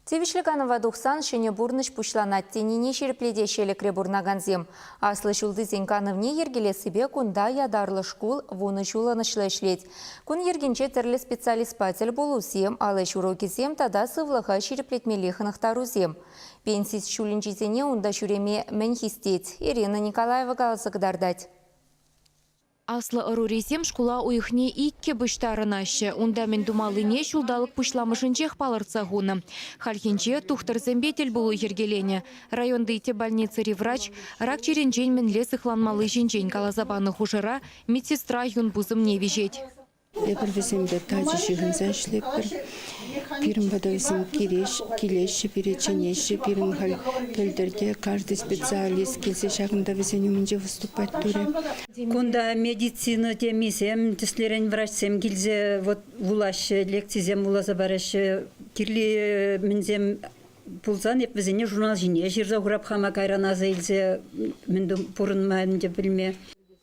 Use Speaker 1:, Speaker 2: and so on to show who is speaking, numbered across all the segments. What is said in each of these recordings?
Speaker 1: Тивӗҫлӗ канӑва тухсан ҫӗнӗ пурнӑҫ пуҫланать тенине ҫирӗплетеҫҫӗ Элӗкре пурӑнакансем. Аслӑ ҫултисен канӑвне йӗркелессипе кунта ятарлӑ шкул вунӑ ҫул ӑнӑҫлӑ ӗҫлет. Кун йӗркинче тӗрлӗ специалистпа тӗл пулусем, ал ӗҫ урокӗсем тата сывлӑха ҫирӗплетмелли хӑнӑхтарусем. Пенси ҫулӗнчисене унта ҫӳреме мӗн хистет? Ирина Николаева каласа кӑтартать.
Speaker 2: Аслӑ ӑрурисем шкула уйӑхне иккӗ пуҫтарӑнаҫҫӗ. Унта мӗн тумаллине ҫулталӑк пуҫламӑшӗнчех палӑртса хунӑ. Хальхинче тухтӑрсемпе тӗлпулу йӗркеленӗ. Районти тӗп больницӑри врач рак чирӗнчен мӗнле сыхланмалли ҫинчен каласа панӑ хушӑра медсестра юн пусӑмне виҫет.
Speaker 3: Эпир вӗсемпе тачӑ ҫыхӑнса ӗҫлетпӗр. Пирӗн пата вӗсем килеҫҫӗ, пире чӗнеҫҫӗ. Пирӗн халь пӗлтӗр те каждый специалист килсе ҫакӑнта вӗсен умӗнче выступать турӗ.
Speaker 4: Кунта медицина темисем, тӗслӗрен врачсем килсе вот вулаҫҫӗ, лекцисем вуласа параҫҫӗ. Кирли мӗнсем пулсан эп вӗсене журнал ҫине ҫырса хурап хама кайран аса илсе мӗн пурӑнма ӗнтӗ пӗлме.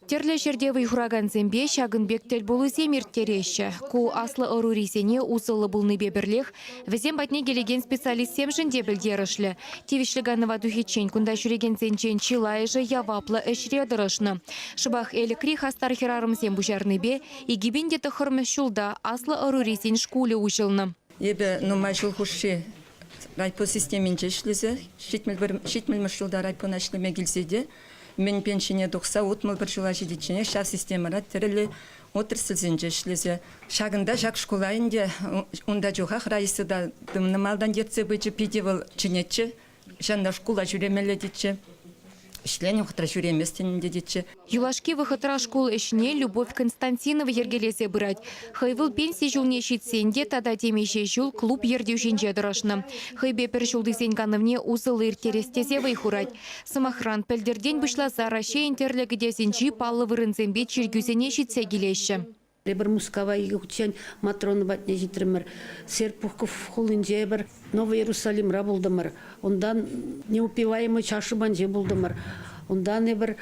Speaker 2: Тӗрлӗ ҫӗрте вӑй хуракансемпе ҫакӑн пек тӗлпулусем ирттереҫҫӗ. Ку аслӑ ӑрурисене усӑллӑ пулнипе пӗрлех вӗсем патне килекен специалистсемшӗн те пӗлтерӗшлӗ. Тивӗҫлӗ канӑва тухиччен кунта ҫӳрекенсенчен чылайӑшӗ яваплӑ ӗҫре тӑрӑшнӑ. Шӑпах Элӗкри хастар хӗрарӑмсем пуҫарнипе 2009 ҫулта аслӑ ӑрурисен шкулӗ уҫӑлнӑ.
Speaker 5: Эпӗ нумай ҫул хушши райпо системинче ӗҫлесе ҫитмӗлмӗш ҫулта райпона ӗҫлеме килсе те мӗн пенсине тухса 61 ҫула ҫитичченех ҫав системӑра тӗрлӗ отрасльсенче ӗҫлесе ҫакӑнта ҫак шкула ӗнтӗ унта чухах Раиса та малтан ертсе пычӗ, питӗ вӑл чӗнетчӗ. Ҫанна шкула ҫӳремелле тетчӗ. Ӗҫленӗ вӑхӑтра ҫӳреместӗн ӗнтӗ тетчӗ.
Speaker 2: Юлашки вӑхӑтра шкул ӗҫне Любовь Константинова йӗркелесе пырать. Хӑй вӑл пенси ҫулне ҫитсен те тата темиҫе ҫул клуб ертӳҫинче тӑрӑшнӑ. Хӑйпе пӗр ҫултисен канӑвне усӑллӑ ирттерес тесе вӑй хурать. Сӑмахран, пӗлтӗртен пуҫласа Раҫҫейӗн тӗрлӗ кӗтесӗнчи паллӑ вырӑнсемпе чиркӳсене ҫитсе килеҫҫӗ.
Speaker 6: Эпир Мускава икӗ хутчен Матрона патне ҫитрӗмӗр. Серпухов хулинче эпир Новый Иерусалимра пултӑмӑр. Унтан Неупиваемый чаша панче пултӑмӑр. Унтан эпир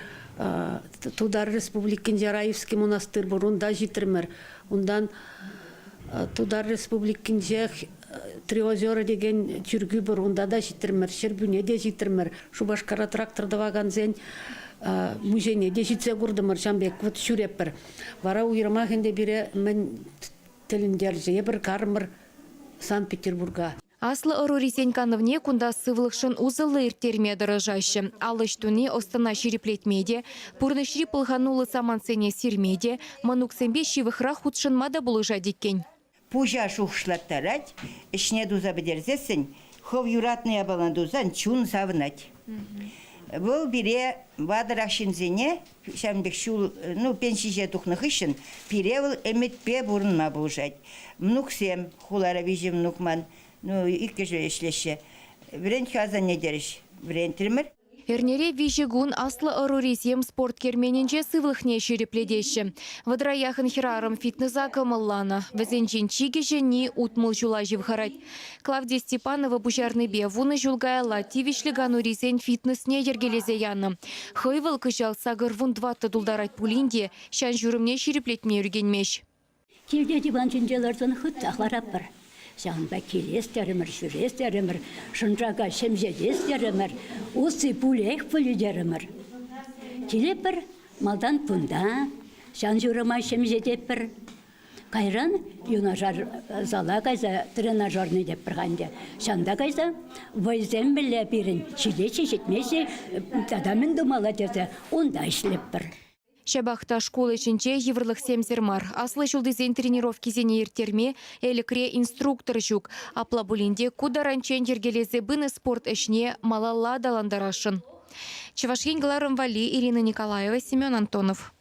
Speaker 6: Тутар Республикинче Раевский монастырь пур, унта ҫитрӗмӗр. Унтан Тутар Республикинче Три озера текен чиркӳ пур, унта та ҫитрӗмӗр, Ҫӗрпӳне те ҫитрӗмӗр. Шупашкара трактор тӑвакансен музейне те ҫитсе куртӑмӑр, ҫавӑн пек вот ҫӳреппӗр. Вара уйрӑмах ӗнтӗ пире мӗн тӗлӗнтерчӗ, эпир карӑмӑр Санкт-Петербурга.
Speaker 2: Аслӑ ӑрурисен канӑвне кунта сывлӑхшӑн усӑллӑ ирттерме тӑрӑшаҫҫӗ. Ал ӗҫ туни ӑс-тӑна ҫирӗплетме те, пурнӑҫри пӑлхануллӑ самантсене сирме те, мӑнуксемпе ҫывӑхрах хутшӑнма та пулӑшать иккен.
Speaker 7: Пуҫа шухӑшлаттарать, ӗҫне туса пӗтерсессӗн хӑв юратнӑ япалана тусан чун савӑнать. Вӑл пире ватӑрах ҫынсене ҫавӑн пек ҫул, ну, пенсине тухнӑ хыҫҫӑн пире вӑл ӗмӗтпе пурӑнма пулӑшать. Мӑнуксем, хулара виҫӗ мӑнук ман, ну, иккӗшӗ ӗҫлеҫҫӗ. Вӗрент-ха асанне терӗҫ. Вӗрентрӗмӗр.
Speaker 2: Эрнере виҫӗ кун аслӑ ӑрурисем спорт керменӗнче сывлӑхне ҫирӗплетеҫҫӗ. Вӑтӑра яхӑн хӗрарӑм фитнеса кӑмӑлланӑ. Вӗсенчен чи кӗҫӗнни 60 ҫула ҫывхарать. Клавдия Степанова пуҫарнипе вунӑ ҫул каялла тивӗҫлӗ канурисен фитнесне йӗркелесе янӑ. Хӑй вӑл кӑҫал 84 тултарать пулин те ҫан-ҫурӑмне ҫирӗплетме ӳркенмест.
Speaker 8: Килте диван ҫинче ларсан хытсах ларатпӑр. Ҫавӑнпа килес терӗмӗр, ҫӳрес терӗмӗр, шӑншака ҫемҫетес терӗмӗр, усси пулех пулӗ терӗмӗр. Килетпӗр малтан кунта, ҫан-ҫурӑма ҫемҫететпӗр. Кайран юнашар зала кайса тренажерный тетпӗр-ха ӗнтӗ. Ҫавӑнта кайса вӑйсем мӗнле пирӗн ҫитеҫҫӗ, ҫитмеҫҫӗ тата мӗн тумалла тесе унта ӗҫлетпӗр.
Speaker 2: Ҫапах та шкул ӗҫӗнче йывӑрлӑхсемсӗр мар. Аслӑ ҫултисен тренировкисене ирттерме Элӗкре инструктор ҫук. Апла пулин те ку таранччен йӗркелесе пынӑ спорт ӗҫне малалла аталантарасшӑн. Чӑваш Ен кӑларӑм валли Ирина Николаева, Семен Антонов.